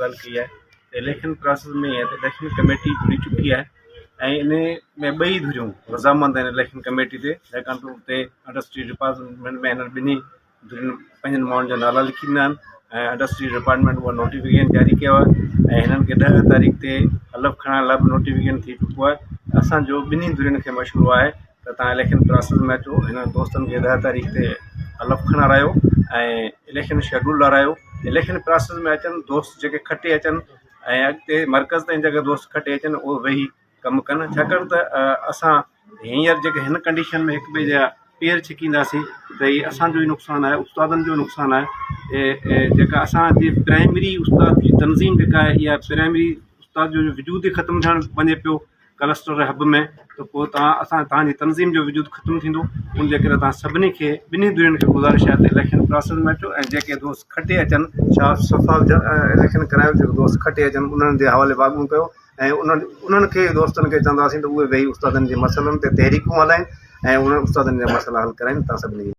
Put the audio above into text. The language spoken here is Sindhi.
ڳالهه ڪئي آهي ته اليڪشن پراسيس ۾ ائين آهي ته اليڪشن ڪميٽي جڙي چڪي آهي ۽ ان ۾ ٻئي ڌريون رضامند آهن اليڪشن ڪميٽي تي ڇاڪاڻ ته اتي انڊسٽري ڊپارٽمينٽ ۾ هنن ٻنهي ڌرين پنهنجن ماڻهن جا نالا لکي ڏنا آهن ۽ انڊسٽري ڊپارٽمينٽ اها نوٽيفڪيشن جاري ڪيو آهي ۽ هنن کي 10 تاريخ تي حلف کڻائڻ لاء به نوٽيفڪيشن ٿي چڪو آهي. اسان جو ٻنهي ڌرين کي مشورو آهي ته تان اليڪشن پراسيس ۾ اچو هنن دوستن کي 10 تاريخ تي حلف کڻارايو ۽ اليڪشن شيڊول لارايو اليڪشن پراسيس ۾ اچن دوست جيڪي کٽي اچن ۽ اڳتي مرڪز تائين جيڪي دوست کٽي اچن اهي ويهي ڪم ڪن ڇاڪاڻ ته اسان هينئر جيڪي هن ڪنڊيشن ۾ هڪ ٻئي جا پير ڇڪينداسين ته هي اسان جو ئي نقصان آهي استادن جو نقصان آهي جيڪا اسان جي پرائمري استاد جي تنظيم جيڪا آهي اها پرائمري استاد جو وجود ئي ختم ٿيڻ وڃي پيو ڪلسٽر هب ۾ ته پوء تان اسان تان جي تنظيم جو وجود ختم ٿيندو ان جي ڪري تان سڀني کي ٻنهي ڌرين کي گذارش آهي ته اليڪشن پراسيس ۾ اچو ۽ جيڪي دوست کٽي اچن شاهه صفا اليڪشن ڪرايو جيڪي دوست کٽي اچن انهن جي حوالي واڳون ڪيو ۽ انهن انهن کي دوستن کي چونداسين ته اهي ويهي استادن جي مسئلن تي تحريڪون هلائين ۽ انهن استادن جا مسئلا حل ڪرائين تان سڀني جي.